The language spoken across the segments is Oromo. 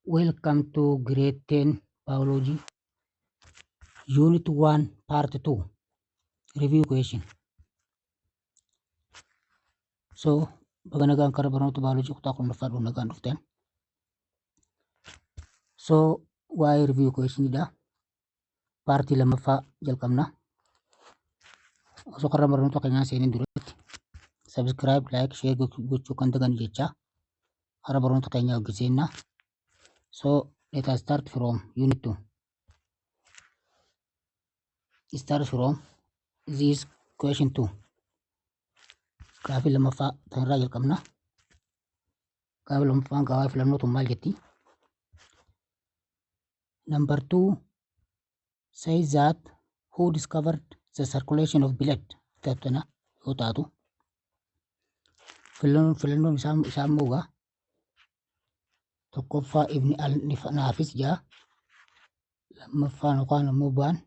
Welcome to grade 10 biology, unit 1, part 2, review question. So, baga nagaan karaa barnoota biology kutaa 10ffaa dhuun nagaan dhuftan. So, waa'ee review question dha. Paartii lammaffaa jalqabna. Osoo karaa barnoota keenyaa seeniin duratti subscribe, like, share gochuu kan dagan jechaa karaa barnoota keenyaa hojjeteenna. So, let us start from unit 2. Start from this question 2. Gaafii lammaffaa tanirraa jalqabna. Gaafii lammaffaan gaafii filannoo tun maal jetti? Number 2 says that who discovered the circulation of blood tana yoo taatu, filannoon isaa immoo gaa tokkoffaa Ibni al Naafis jaa, lammaffaan yookaan immoo baan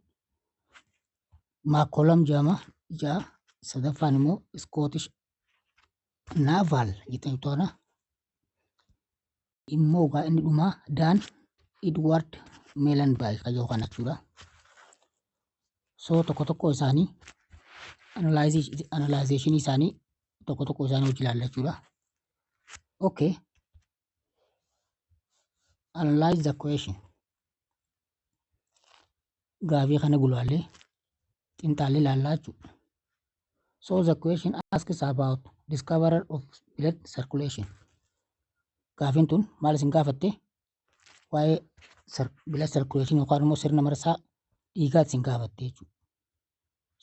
Maakolam jaama jaa, sadaffaan immoo Scottish Naval jettanii toona immoo gaa inni dhumaa Daan Edward Mellanby kan jedhu kana jechuudha. So tokko tokko isaanii analyzation isaanii tokko tokko isaanii hojii ilaalla jechuudha. Okay. Analyze the question. Gaafii kana gulaallee xinxaallee ilaallaa jechuudha. So the question asks about discoverer of blood circulation. Gaafiin tun maal isin gaafatte? Waa'ee blood circulation yookaan immoo sirna marsaa dhiigaa isin gaafatte jechuudha.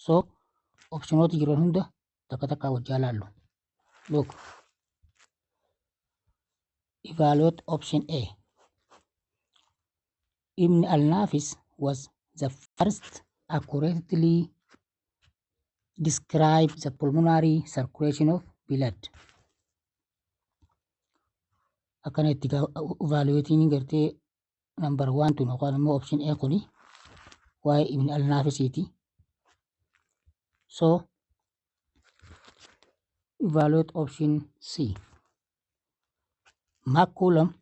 So optionoota jiran hunda takka takkaa wajjin ilaallu. Look. Evaluate option A. Ibn al-Nafis was the first accurately describe the pulmonary circulation of blood. Akkana itti evaluating gartee number one tun yookaan immoo option A kuni waa'ee Ibn al-Nafisiiti. So evaluate option C. McCollum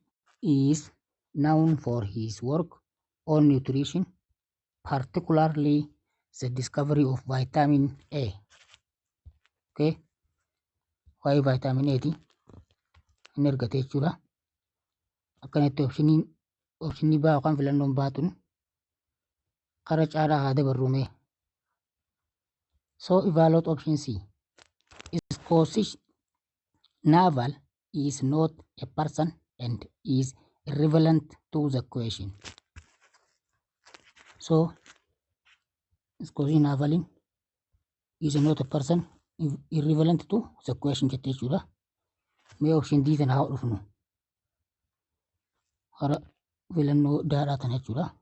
is known for his work on nutrition, particularly the discovery of vitamin A. Okay. Waa'ee vitamin A ti. Inni argate jechuudha. Akkanatti optionii baa yookaan filannoon baatun kara caalaa haa dabarrume. So evaluate option C. Scottish Naval is not a person and is irrelevant to the question. So Scottish Navalin is not a person, irrelevant to the question jette jechuudha. Mee option D tana haa dhufnu. Hara filannoo daadhaa tana jechuudha.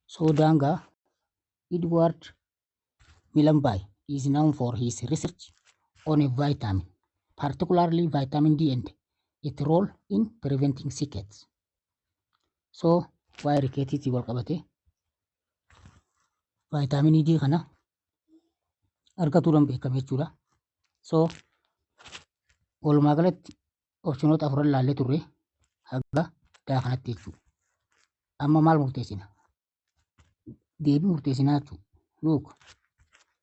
So daangaa Edward Mellanby is known for his research on a vitamin, particularly vitamin D and its role in preventing rickets. So waa'ee ricketiitii wal qabate vitaminii D kana argatuudhaan beekame jechuudha. So walumaa galatti optionoota afuran ilaallee turre haga daa kanatti jechuudha. Amma maal murteessina? Deebii murteessinaa jechuudha. Look,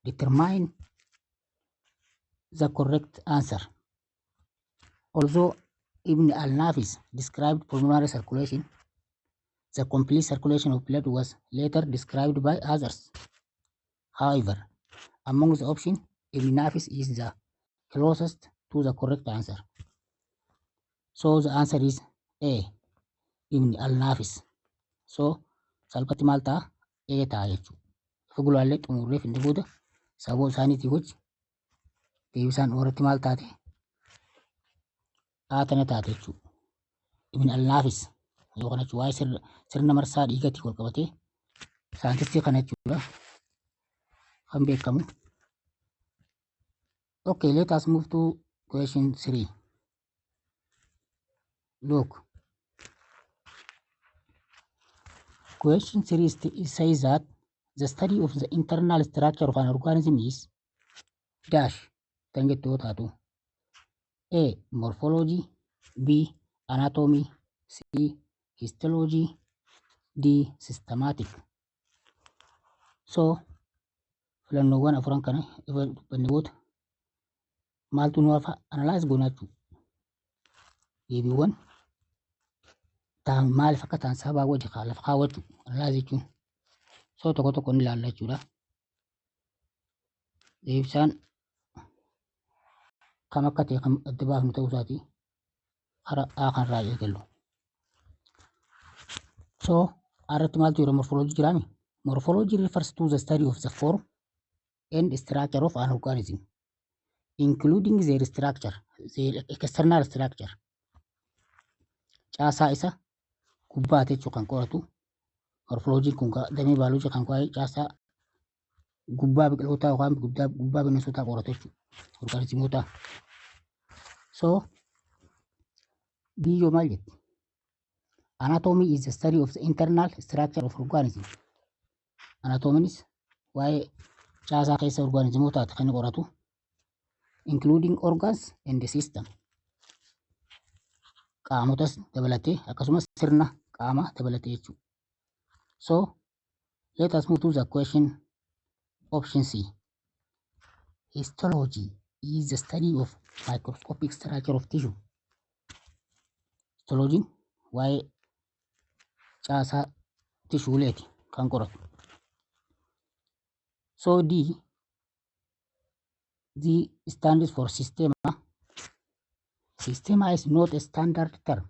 determine the correct answer. Although Ibn al-Nafis described pulmonary circulation, the complete circulation of blood was later described by others. However, among the options, Ibn Nafis is the closest to the correct answer. So the answer is A. Ibn al-Nafis. So salphatti maal ta'a? A ta'a jechuudha. Ifa gulaallee xumurree finne booda sababa isaaniitii wajji deebisaan irratti maal taate? A tana taate jechuudha. Ibn al-Nafis yoo kana jechuudha, waa'ee sirna marsaa dhiigaatiin wal qabatee saayintistii kana jechuudha kan beekamu. Okay, let us move to question 3. Look. Question 3 says that the study of the internal structure of an organism is dash kan jettu yoo taatu, A. Morphology, B. Anatomy, C. Histology, D. Systematic. So filannoowwan afuran kana ifa dubbanne booda maaltu nu hafa? Analyze goonaa jechuudha. Deebiiwwan ta'an maaliif akka ta'an sababaa wajji lafa kaawwachuu analyze jechuun. So tokko tokko ni ilaalla jechuudha. Deebisaan kam akka ta'e kan adda baafnu ta'uu isaati karaa A kanarraa eegallu. So irratti maaltu jira? Morphology jiraami? Morphology refers to the study of the form and structure of an organism, including their structure, their external structure. Caasaa isa gubbaate jechuu kan qoratu. Morphology kun damee baayoloojii kan waa'ee caasaa gubbaa biqilootaa yookaan gubbaa bineensotaa qoratu jechuudha. Orgaanizimoota. So biyyoo maal jetti? Anatomy is the study of the internal structure of organism. Anatoomiinis waa'ee caasaa keessa orgaanizimootaati kan inni qoratu. Including organs and the system. Qaamotas dabalatee akkasumas sirna qaamaa dabalatee jechuudha. So let us move to the question option C. Histology is the study of microscopic structure of tissue. Histologiin waa'ee caasaa tishuuleeti kan qoratu. So D, D stands for systema. Systema is not a standard term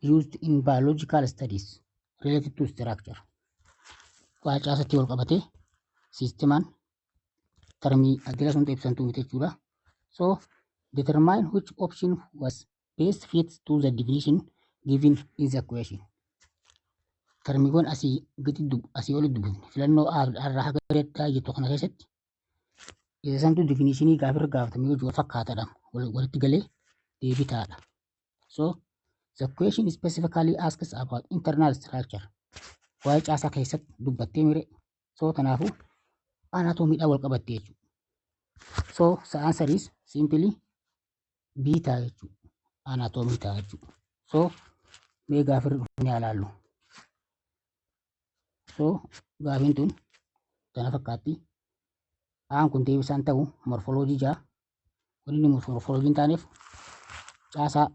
used in biological studies related to structure. Waa caasatti wal qabatee siistemaan termii addila sun ibsantuu miti jechuudha. So determine which option was best fits to the definition given in the question. Termiiwwan asii gadi asii olitti dubbifne filannoo A irraa haga D jettu kana keessatti isa santu definitionii gaafirra gaafatamee hojii wal fakkaataadha walitti galee deebii ta'adha. So the question specifically asks about internal structure. Waa'ee caasaa keessatti dubbattee mire. So kanaafuu anatoomiidhaan wal qabatte jechuudha. So the answer is simply B ta'a jechuudha. Anatoomii ta'a jechuudha. So mee gaafirra dhufnee haa ilaallu. So gaafiin tun kana fakkaatti. Aan kun deebisaan ta'u morphology jaa. Wanni inni morphology hin taaneef caasaa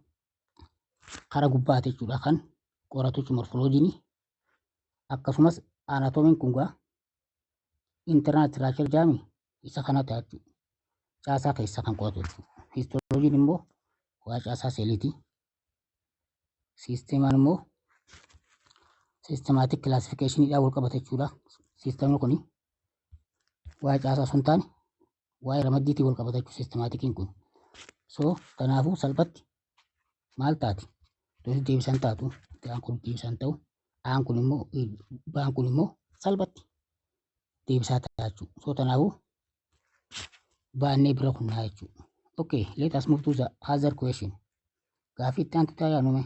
kara gubbaati jechuudha kan qoratu jechuudha morphology'n. Akkasumas anatoomiin kun gaa internal structure jaami isa kana ta'a jechuudha. Caasaa keessa kan qo'atu jechuudha. Histolojiin immoo waa caasaa seeliiti. Siisteemaan immoo systematic classificationiidhaan wal qabata jechuudha. Siistemni kuni waa'ee caasaa sun taane waa'ee ramaddiitiin wal qabata jechuudha systematiciin kun. So kanaafuu salphatti maal taati? Tunis deebisan taatu, aan kun deebisan ta'u, aan kun immoo baan kun immoo salphatti deebisaa ta'a jechuudha. So kanaafuu baannee bira kunnaa jechuudha. Okay, let us move to the other question. Gaaffii itti aantu ta'a yaanume.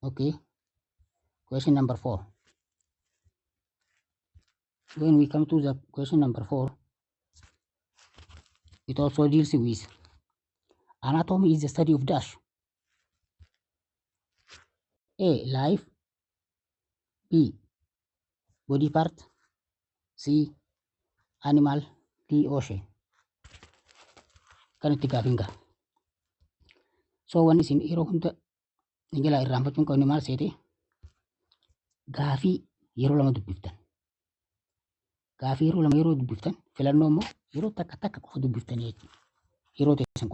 Okay, question number 4. When we come to the question number 4, it also deals with anatomy is the study of dash. A. Life. B. Body part. C. Animal. D. Ocean. Kan itti gaafiin gaha. So wanni isin yeroo hunda jalaa irraanfachuu hin qabne maal seete? Gaafii yeroo lama dubbiftan. Gaafii yeroo lama yeroo dubbiftan, filannoo immoo yeroo takka takka qofa dubbiftanii jechuudha. Yeroo teessan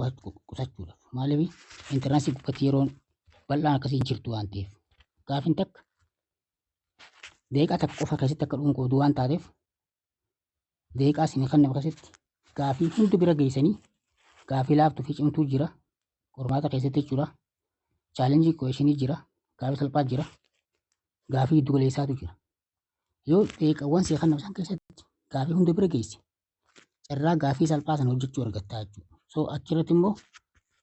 qusachuudhaaf. Maaliif? Entrance gubbatti yeroon bal'aan akkasii jirtu waan ta'eef. Gaafiin takka daqiiqaa takka qofa keessatti akka dhumu qoodu waan taateef, daqiiqaa isin kenname keessatti gaafii hundi bira geessanii, gaafii laaftuu fi cimtuu jira qormaata keessatti jechuudha. Challenge questionii jira, gaafii salphaa jira, gaafii giddu galeessaatu jira. Yoo daqiiqaawwan si kenname san keessatti gaafii hunda bira geesse, carraa gaafii salphaa sana hojjechuu argattaa jechuudha. So achirratti immoo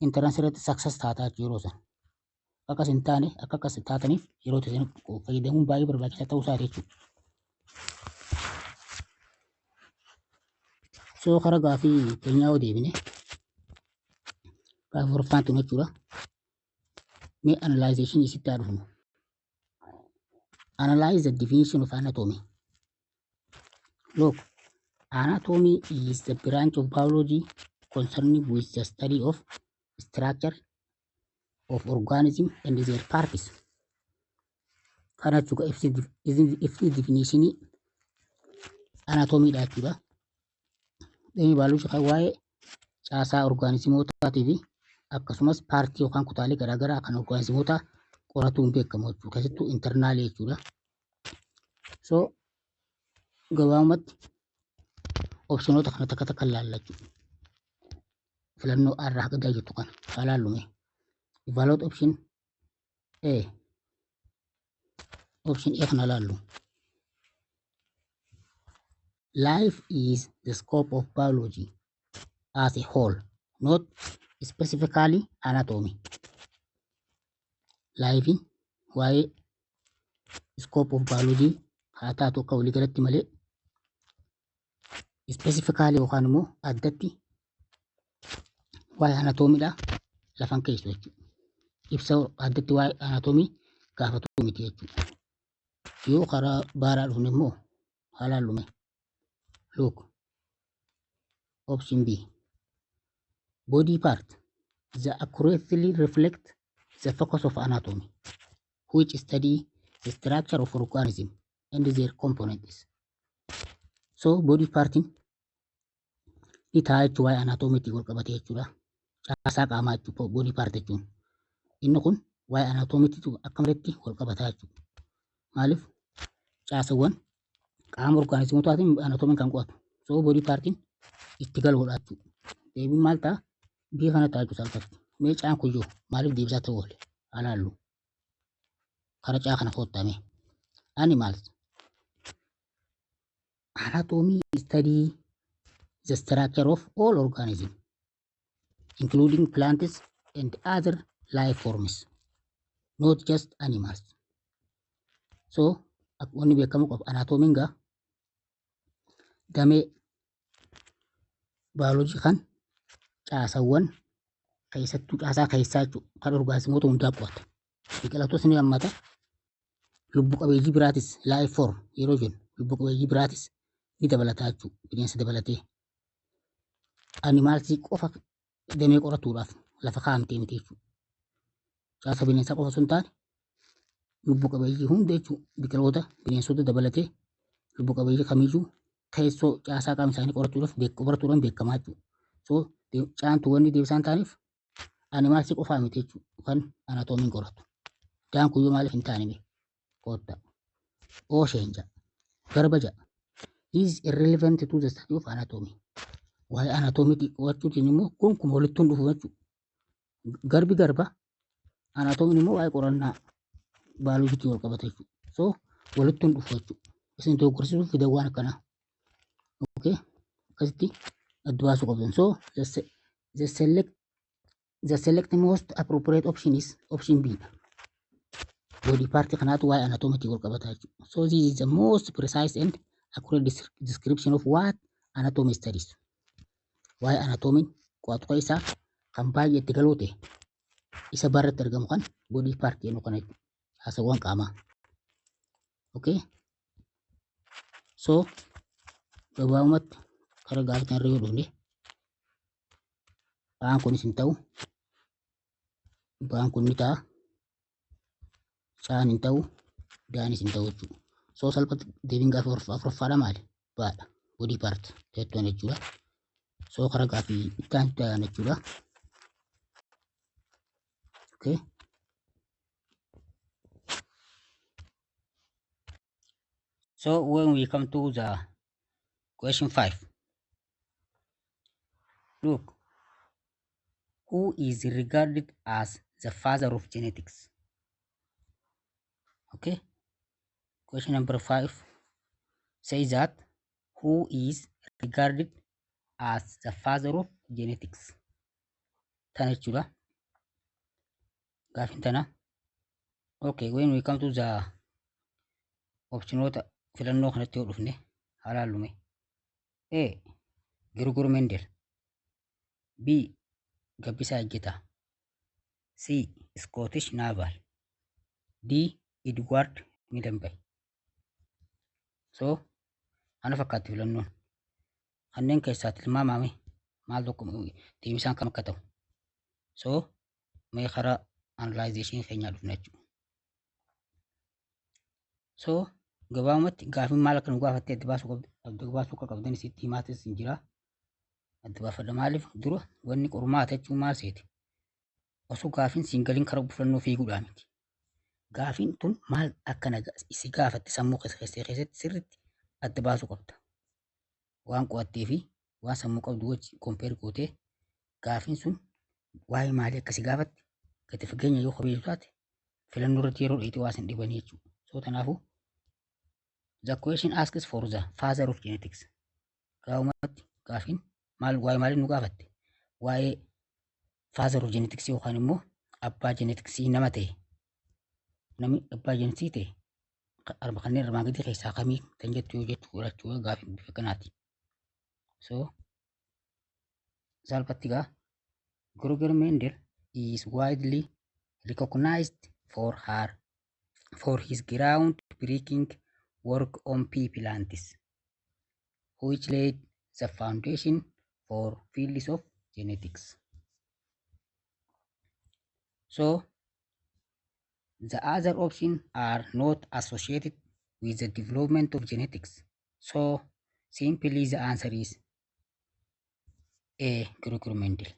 entrance irratti success taataa jechuudha yeroo sana. Akkas hin taane, akka akkas taataniif yeroo isin fayyadamuun baay'ee barbaachisaa ta'uu isaati jechuudha. So karaa gaafii keenyaa yoo deebine, gaafii afuraffaan tun jechuudha. Mee analyzation isitti haa dhufnu. Analyze the definition of anatomy. Look, anatomy is the branch of biology concerning with the study of structure of organism and their parts. Kana jechuudha, ibsi definitionii anatomiidha jechuudha. Damee baayoloojii kan waa'ee caasaa orgaanizimootaatii fi akkasumas paartii yookaan kutaalee garaagaraa kan orgaanizimoota qoratuun beekamu jechuudha. Keessattuu internalii jechuudha. So gabaabumatti optionoota kana takka takka ilaalla jechuudha. Filannoo irraa haga jirtu kana haa ilaallume. Evaluate option A. Option A kana ilaallu. Life is the scope of biology as a whole, not specifically anatomy. Life waa'ee scope of biology haa taatu akka waliigalatti malee specifically yookaan immoo addatti waa'ee anatomiidha lafan keessu jechuudha. Ibsa addatti waa'ee anatomii gaafatu miti jechuudha. Yoo karaa baaraa dhufne immoo haa laallume. Look, option B. Body part that accurately reflect the focus of anatomy, which study the structure of organism and their components. So body partiin ni ta'a jechuun waa'ee anatomiitiin wal qabate jechuudha. Caasaa qaamaa jechuudha body part jechuun. Inni kun waa'ee anatomiitiin akka maletti wal qabataa jechuudha. Maaliif? Caasawwan qaama orgaanizimootaatiin anatomiin kan qo'atu. So body partiin itti galuudha jechuudha. Deebiin maal ta'a? Biyya kana ta'a jechuudha salphatti. Mee caan kun yoo maaliif deebisaa ta'uu oole? Alaallu. Kara caa kana kottame. Animals. Anatomy study the structure of all organisms, including plants and other life forms, not just animals. So, wanni beekamu qabu anatomiin gaa damee baayoloojii kan caasawwan keessattuu caasaa keessaa jechuudha kan orgaanizimoota hundaa qo'ata. Biqiltoota ni hammata. Lubbu qabeeyyii biraatis, life form yeroo jennu lubbu qabeeyyii biraatis ni dabalata jechuudha, bineensa dabalatee. Animalsii qofa damee qoratuudhaaf lafa kaa'amtee miti jechuudha. Caasa bineensaa qofa osoo hin taane lubbu qabeeyyii hunda jechuudha, biqiloota, bineensota dabalatee lubbu qabeeyyii kamiyyuu keessoo caasaa qaama isaanii qoratuudhaan beekamaa jechuudha. So caantu wanni deebisaan ta'aniif animalsii qofaa miti jechuudha kan anatoomiin qoratu. Daan kuyyuu maaliif hin taane mee? Kotta. Ocean jedha. Garba jedha. This is irrelevant to the study of anatomy. Waa'ee anatoomii qo'achuutiin immoo gonkumaa walitti hin dhufu jechuudha. Garbi garba, anatoomiin immoo waa'ee qorannaa baayoloojiitiin wal qabata jechuudha. So walitti hin dhufu jechuudha. Isin dogoggorsiisuuf fidan waan akkanaa. Okay. Akkasitti adda baasuu qabdan. So the select most appropriate option is option B. Body part kanaatu waa'ee anatomiitiin wal qabata jechuudha. So this is the most precise and accurate description of what anatomy studies. Waa'ee anatoomiin qo'atu keessaa kan baay'ee itti galuu ta'e isa barratti argamu kan body part jennu kana jechuudha. Caasawwan qaamaa. Okay. So gabaabumatti karaa gaafii kanarra yoo dhufne, ba'aan kunis hin ta'u, ba'aan kun ni ta'a, caan hin ta'u, daanis hin ta'u jechuudha. So salphatti deebiin gaafii afuraffaadha maali? Baadha. Body part jettuun jechuudha. So karaa gaafii itti aantu ta'an jechuudha. Okay. So when we come to the question 5, look, who is regarded as the father of genetics? Okay. Question number 5 says that who is regarded as the father of genetics? Tana jechuudha. Gaafiin tana. Okay, when we come to the optionoota filannoo kanatti yoo dhufne haa laallume. A. Gregor Mendel. B. Gabbisaa Ejjetaa. C. Scottish Naval. D. Edward Mellanby. So kana fakkaatti filannoon. Kanneen keessaa tilmaamame maal tokko deebisaan kam akka ta'u. So mee karaa analyzation keenyaa dhufna jechuudha. So gabaabumatti gaafiin maal akka nu gaafatte adda baasuu akka qabdan sitti himaatis hin jira. Adda baafadha. Maaliif dura wanni qormaata jechuun maal seete? Osoo gaafiin siin galiin karaa filannoo fiiguudhaa miti. Gaafiin tun maal akka si gaafatte sammuu keessatti sirriitti adda baasuu qabda. Waan qo'attee fi waan sammuu qabdu wajji compare gootee gaafiin sun waa'ee maalii akka si gaafatte gadi fageenya yoo qabeessu taate filannoo irratti yeroo dheeyite waa sin dhibanii jechuudha. So kanaafuu, the question asks for the father of genetics. Gaafumatti gaafiin maal, waa'ee maalii nu gaafatte? Waa'ee father of genetics yookaan immoo abbaa geneticsii nama ta'e. Namni abbaa geneticsii ta'e kanneen armaan gadii keessaa kamii kan jettu yoo jettu fudhachuu gaafiin bifa kanaati. So salphatti gaa, Gregor Mendel is widely recognized for his groundbreaking work on pea plants, which laid the foundation for fields of genetics. So the other options are not associated with the development of genetics. So simply the answer is A. Gregor Mendel.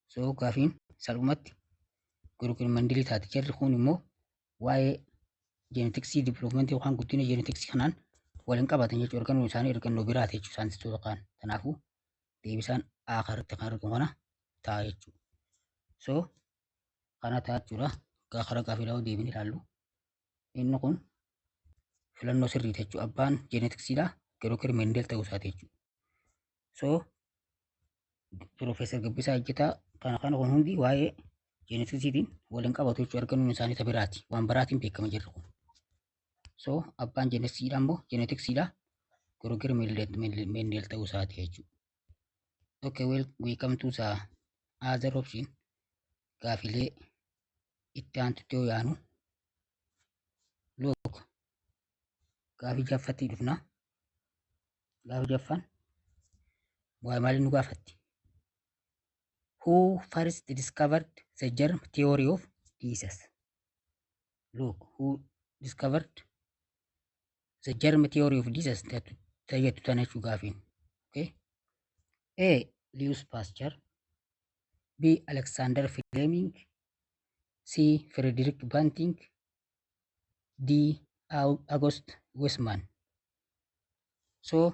So gaafiin salphumatti Gregor Mendel taate. Jarri kun immoo waa'ee geneticsii development yookaan guddina geneticsii kanaan waliin qabatan jechuudha. Argannoo isaanii argannoo biraati jechuudha saayintistoota kaan. Kanaafuu deebisaan A irratti kan argamu kana ta'a jechuudha. So kana ta'a jechuudha. Karaa gaafii deebinee ilaallu. Inni kun filannoo sirriiti jechuudha. Abbaan geneticsiidha. Gregor Mendel ta'uu isaati jechuudha. So Piroofeesar Gabbisaa Ejjetaa kana kun hundi waa'ee geneticsiitiin waliin qabatu jechuudha. Argannoon isaanii ta biraati. Waan biraatiin beekama jirru kun. So abbaan geneticsiidha immoo geneticsiidha. Gregor Mendel ta'uu isaati jechuudha. Okay, well, we come to the other option. Gaafilee itti aantutti yoo yaanu, look, gaafii jaffatti dhufna. Gaafii jaffaan waa'ee maalii nu gaafatti? Who first discovered the germ theory of disease? Look, who discovered the germ theory of disease tayyattu tana jechuu gaafiin. Okay. A. Louis Pasteur. B. Alexander Fleming. C. Frederick Banting. D. August Weismann. So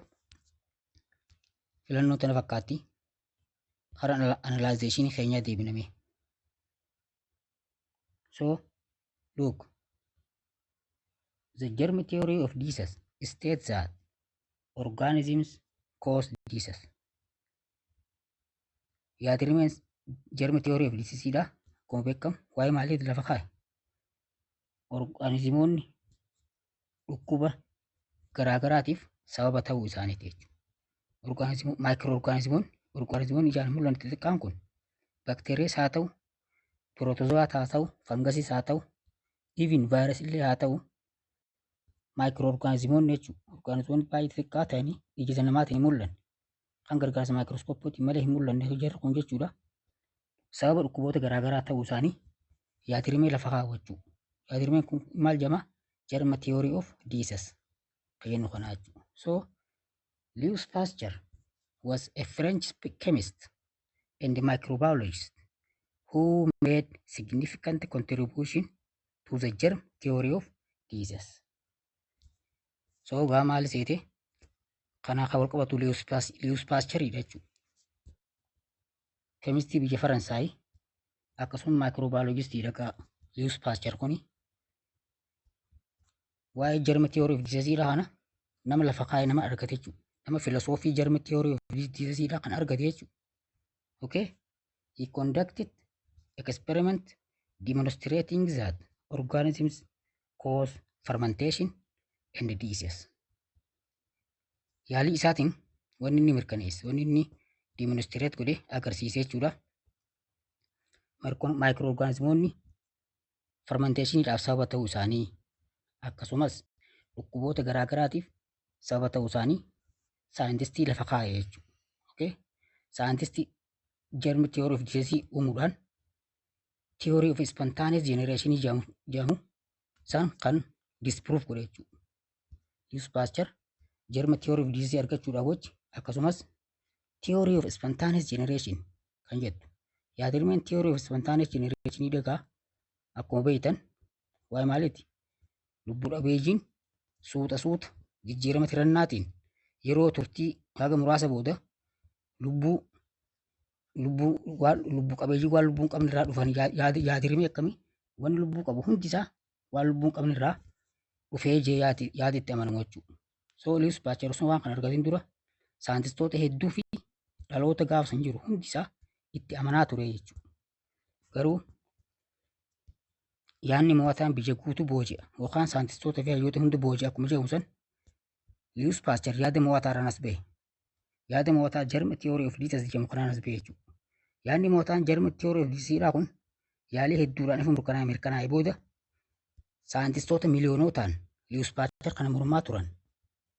filannoo tana fakkaatti. Karaa analyzation keenyaa deebiname. So look, the germ theory of disease states that organisms cause disease. Yaadrimeen germ theory of disease dha. Akkuma beekamu waa'ee maaliiti lafa kaa'e? Organismoonni dhukkuba garaagaraatiif sababa ta'uu isaaniiti jechuudha. Microorganismoonni, organismoonni ijaan hin mul'anne xixiqqaan kun bakteeriyaas haa ta'u, protozoaas haa ta'u, fungusiis haa ta'u, even vaayirasii illee haa ta'u, microorganismoonni jechuudha. Organismoonni baay'ee xixiqqaa ta'anii ija namaatiin hin mul'anne kan gargaarsa maayikirooskoopiitiin malee hin mul'anne jarri kun jechuudha. Sababa dhukkuboota garaagaraa ta'uu isaanii yaadrimee lafa kaawwachuu. Yaadrimeen kun maal jedhama? Germ theory of disease kan jennu kana jechuudha. So Louis Pasteur was a French chemist and microbiologist who made significant contribution to the germ theory of disease. So gaa maal seete? Kanaa kan wal qabatu Louis Pasteuridha jechuudha. Chemistii biyya Faransaay akkasuma microbiologistiidha gaa Louis Pasteur kuni. Waa'ee germ theory of disease kana nama lafa kaa'e, nama argate jechuudha. Nama filosoofii germ theory of disease kan argate jechuudha. Okay? He conducted experiment demonstrating that organisms cause fermentation and disease. Yaalii isaatiin wanni inni mirkaneesse, wanni inni demonstrate godhe agarsiise jechuudha. Microorganismoonni fermentationiidhaaf sababa ta'uu isaanii, akkasumas dhukkuboota garaagaraatiif sababa ta'uu isaanii saayintistii lafa kaa'e jechuudha. Okay? Saayintistii germ theory of disease uumuudhaan theory of spontaneous generation jedhamu isaan kan disprove godhe jechuudha. Louis Pasteur germ theory of disease argachuudhaaf wajji akkasumas theory of spontaneous generation kan jettu. Yaadrimeen theory of spontaneous generation dhagaa akkuma beektan waa'ee maaliiti? Lubbuu dhabeeyyiin suuta suuta jijjiirama tirannaatiin yeroo turtii haga muraasa booda lubbuu waan lubbuu qabeeyyii waan lubbuu hin qabne irraa dhufan. Yaadrimee akkamii? Wanni lubbuu qabu hundi isaa waan lubbuu hin qabne irraa dhufee jee yaadi itti amanamu jechuudha. So Louis Pasteur osoo waan kana argatin dura saayintistoota hedduu fi dhaloota gaafa san jiru hundi isaa itti amanaa ture jechuudha. Garuu yaadni mo'ataan biyya guutuu booji'a yookaan saayintistoota fi hayyoota hunda booji'a akkuma jedhamu san, Louis Pasteur yaada mo'ataadhaan as bahe. Yaada mo'ataa germ theory of disease jedhamu kanaan as bahe jechuudha. Yaadni mo'ataan germ theory of disease kun yaalii hedduudhaan ifa mirkanaa'e booda saayintistoota miiliyoonotaan Louis Pasteur kana mormaa turan.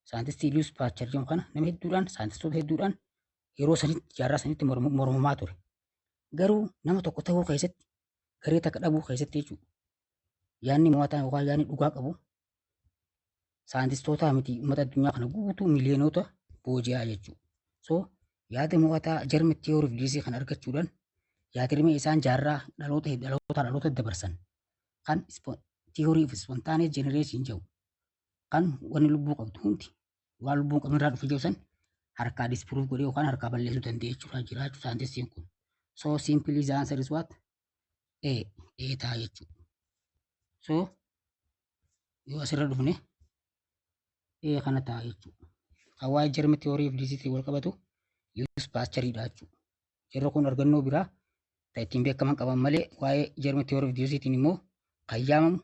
Saayintistii Louis Pasteur jedhamu kana nama hedduudhaan, saayintistoota hedduudhaan yeroo sanitti, jaarraa sanitti mormamaa ture. Garuu nama tokko ta'uu keessatti, garee takka dhabuu keessatti jechuudha. Yaadni mo'ataa yookaan yaadni dhugaa qabu saayintistoota miti, uummata addunyaa kana guutuu miiliyoonota booji'aa jechuudha. So yaada mo'ataa germ theory of disease kana argachuudhaan yaadrimee isaan jaarraa dhaloota dhaloota dhaloota dabarsan kan theory of spontaneous generation jedhu, kan wanni lubbuu qabdu hundi waan lubbuu hin qabne irraa dhufe jedhu san harkaa disprove godhee yookaan harkaa balleessuu danda'e jechuudha jiraachuu saayintistiin kun. So simply the answer is what? A. A ta'a jechuudha. So yoo asirra dhufne A kana ta'a jechuudha. Kan waa'ee germ theory of disease wal qabatu Louis Pasteuriidha jechuudha. Jarri kun argannoo biraa kan ittiin beekaman qaban malee waa'ee germ theory of disease immoo kan yaamamu,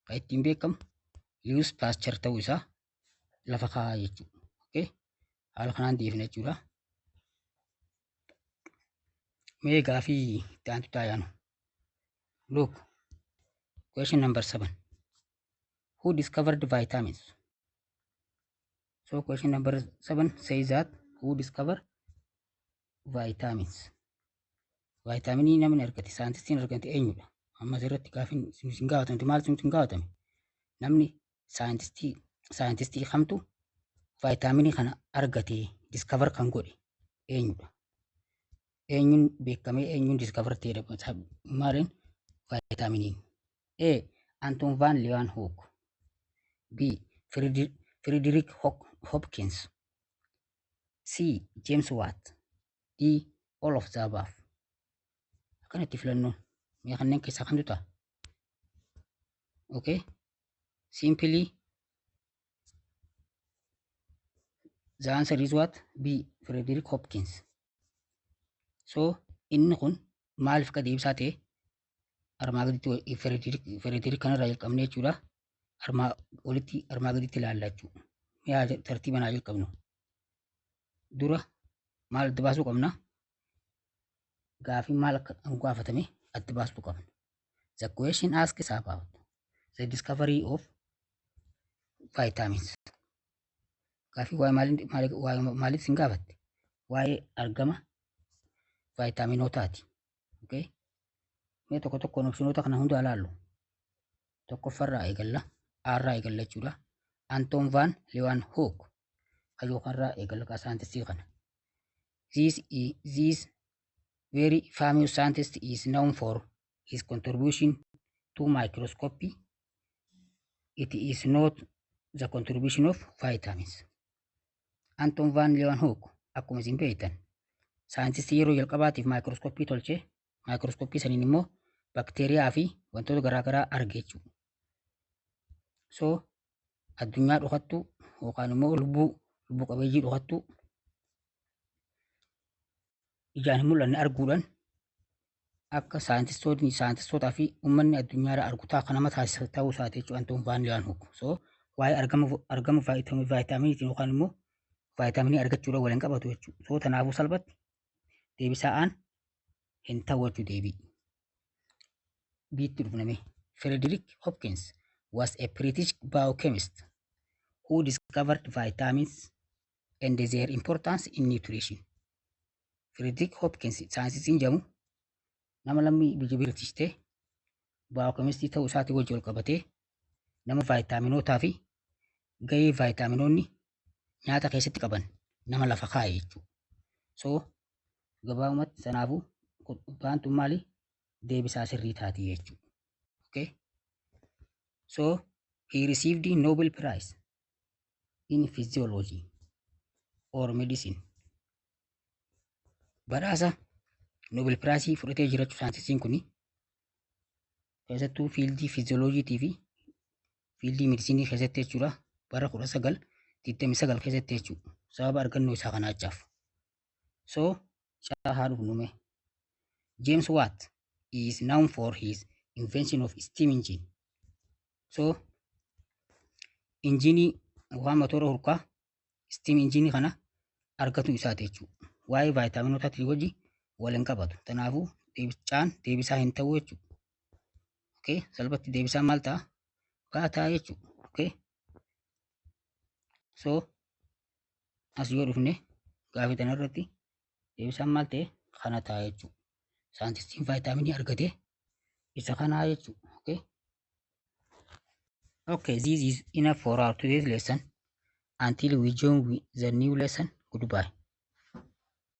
kan ittiin beekamu Louis Pasteur ta'uu isaa lafa kaa'aa jechuudha. Okay? Haala kanaan deebifna jechuudha. Mee gaafii itti aantu taa'aanu. Look, question number 7. Who discovered vitamins? So question number 7 says that who discovered vitamins? Vaayitaaminii namni argate, saayintistiin argate eenyudha? Amma asirratti gaafiin isin gaafatamte maal isin gaafatame? Namni saayintistii kamtu vaayitaaminii kana argate, discover kan godhe eenyudha? Eenyuun beekamee, eenyuun discover ta'edha? Maaliin vaayitaaminiin? A. Anton van Leeuwenhoek. B. Frederick Hopkins. C. James Watt. D. All of the above. Akkanatti filannoon mee kanneen keessaa kamtu ta'a? Okay. Simply the answer is what? B. Frederick Hopkins. So inni kun maaliif akka deebisaa ta'e armaa gaditti Frederick kanarraa jalqabnee jechuudha. Armaa olitti, armaa gaditti ilaalla jechuudha. Mee haa tartiibaan haa jalqabnu. Dura maal adda baasuu qabna? Gaafii maal akka gaafatame adda baasuu qabna. The question asks about the discovery of vitamins. Gaafii waa'ee maaliif sin gaafatte? Waa'ee argama vaayitaaminootaati. Okay? Mee tokko tokkoon optionoota kana hunda ilaallu. Tokkoffarraa eegalla. Aarraa eegalla jechuudha. Anton van Leeuwenhoek. Hayyoo kanarraa eegalla kaa saayintistii kana. This very famous scientist is known for his contribution to microscopy. It is not the contribution of vitamins. Anton van Leeuwenhoek akkuma isin beektan saayintistii yeroo jalqabaatiif maayikirooskooppii tolchee, maayikirooskooppii saniin immoo bakteeriyaa fi wantoota garaagaraa arge jechuudha. So addunyaa dhokattuu yookaan immoo lubbuu qabeeyyii dhokattuu ijaan hin mul'anne arguudhaan akka saayintistootaa fi uummanni addunyaarraa argu ta'a kan nama taasisa ta'uu isaati jechuudha Anton van Leeuwenhoek. So waa'ee argama vaayitaaminiitiin yookaan immoo vaayitaaminii argachuudhaan waliin qabatu jechuudha. So kanaafuu salphatti deebisaa aan hin ta'u jechuu deebii. B'tti dhufname. Frederick Hopkins was a British biochemist who discovered vitamins and their importance in nutrition. Frederick Hopkins saayintistiin jedhamu nama lammii biyya British ta'e, biochemistii ta'uu isaatii wajji wal qabatee, nama vaayitaaminootaa fi gahee vaayitaaminoonni nyaata keessatti qaban nama lafa kaa'e jechuudha. So gabaabumatti sanaafuu B'n tun maali? Deebisaa sirrii taati jechuudha. Okay? So he received the Nobel Prize in Physiology or Medicine. Badhaasa Nobel Prize fudhatee jiraachuu saayintistiin kuni keessattuu fieldii fiiziyooloojiitii fi fieldii medicinii keessatti jechuudha, bara 1929 keessatti jechuudha, sababa argannoo isaa kanaachaaf. So C haa dhufnume. James Watt is known for his invention of steam engine. So injiinii yookaan motora hurkaa, steam engine kana argatu isaati jechuudha. Waa'ee vaayitaaminotaatii wajji wal hin qabatu. Kanaafuu C'n deebisaa hin ta'u jechuudha. Okay, salphatti deebisaan maal ta'a? B ta'a jechuudha. Okay. So as yoo dhufne gaafii kana irratti deebisaan maal ta'e? Kana ta'a jechuudha. Saayintistiin vaayitaaminii argate isa kanaa jechuudha. Okay. Okay, this is enough for our today's lesson. Until we join with the new lesson, goodbye.